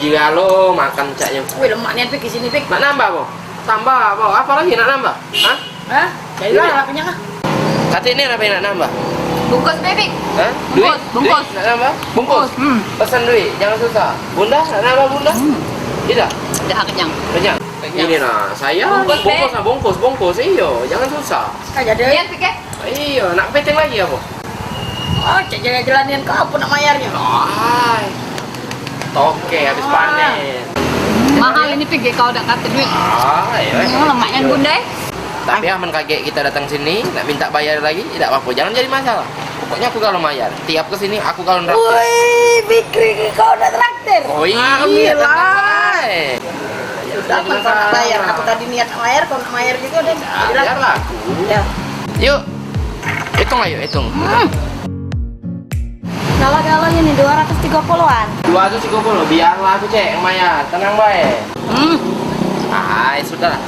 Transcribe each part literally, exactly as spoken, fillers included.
Jigalo makan caknyo. Wih, lemak nian, Pik, di sini, Pik. Nak nambah, Bo? Tambah, Bo. Apa lagi nak nambah? Hah? Hah? Jadilah, lah kenyang ah. Katik ni apo nak nambah? Bungkus, Bik. Hah? Bungkus, duit? Bungkus. Duit nak nambah? Bungkus. Hmm. Pesan duit, jangan susah. Bunda, nak nambah, Bunda? Hmm. Tidak? Dah kenyang. Kenyang. Ini nah, saya bungkus, bungkus, ah, bungkus. Iyo, jangan susah. Kau jadi. Lihat, Pik, eh. Iyo, nak kepiting lagi apo? Oh, cak jalan-jalan nian, kau apo nak mayarnyo? Ai. Toke habis panen. Mahal ini, Pik, kau dak katek duit. Ai, ai. Hmm, lemak nian, Bunda, eh. Tapi amen kagek kita datang sini, nak minta bayar lagi, tidak apa-apa. Jangan jadi masalah. Pokoknya aku kalau mayar, tiap ke sini aku kalau neraktir. Woi, Fikri, kau dak traktir? Oh, iyo, tenang bae. Sudah, amen kau nak bayar. Aku tadi niat nak mayar, kau nak mayar juga deh. Jadilah. Biarlah aku. Ya. Yuk. Hitung ayo, hitung. Hmm. Galo-galo ini dua ratus tiga puluhan. Dua ratus tiga puluh, biarlah aku cek yang mayar. Tenang bae. Hmm. Ai, sudahlah.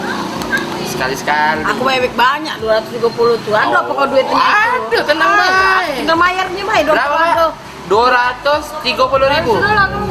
Sekali-sekali. Aku bae banyak dua ratus tiga puluh tu. Anu, apo kau duit ini? Aduh, tenang bae. Tinggal mayarnyo bae, dua ratus. Berapa, Pak? Dua ratus tiga puluh ribu. Sudahlah kau.